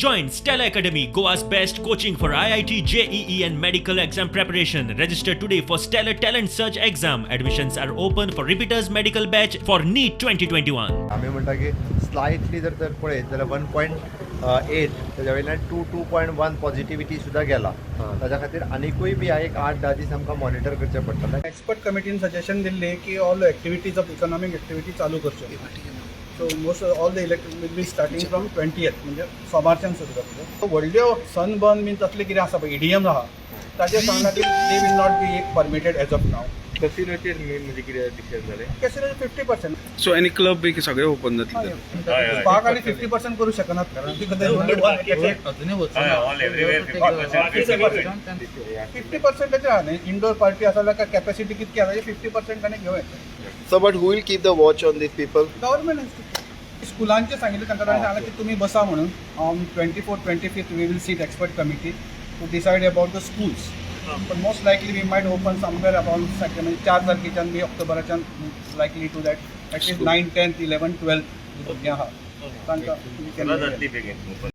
Join Stella Academy, Goa's best coaching for IIT, JEE, and medical exam preparation. Register today for Stellar Talent Search exam. Admissions are open for repeaters medical batch for NEET 2021. आमी म्हणटा की slightly जर तर पळयत जाल्यार 1.8 ताज्या वयल्यान 2.1 positivity सुद्दां गेला. ताज्या खातीर आनिकूय बी एक 8-10 दीस आमकां मॉनिटर करचें पडटलें. एक्सपर्ट कमिटीन सजेशन दिल्लें की all activities of economic activity चालू करच्यो. So most all the electric will be starting from 20th, म्हणजे सोमारच्यान सुरू जातल्यो. व्हडल्यो सनबर्न बीन तसलें कितें आसा पळय, इडियम आहा, ताजेर सांगलां की they will not be permitted as of now. कसिनोचेर मेन म्हणजे कितें डिसिजन जालें? कॅसिनोचे 50%. सो एनी क्लब बी सगळे ओपन जातले? स्पाक आनी 50% करू शकनात, कारण 50%चे आहा न्ही. इंडोर पार्टी आसा जाल्यार कॅपॅसिटी कितकी आसा, 50% ताणें घेवं येता. So, but who will keep the watch on these people? Government. स्कुलांचे सांगितलें तांकां, ताणें सांगलें की तुमी बसा म्हणून. On 24, 25th we will sit expert committee to decide about the schools, पण most likely we might open somewhere about second, म्हणजे 4 तारखेच्यान बी ऑक्टोबराच्यान likely to that at least 9, 10th, 11, 12th भुरगीं आहा तांकां we can जातली बेगीन ओपन.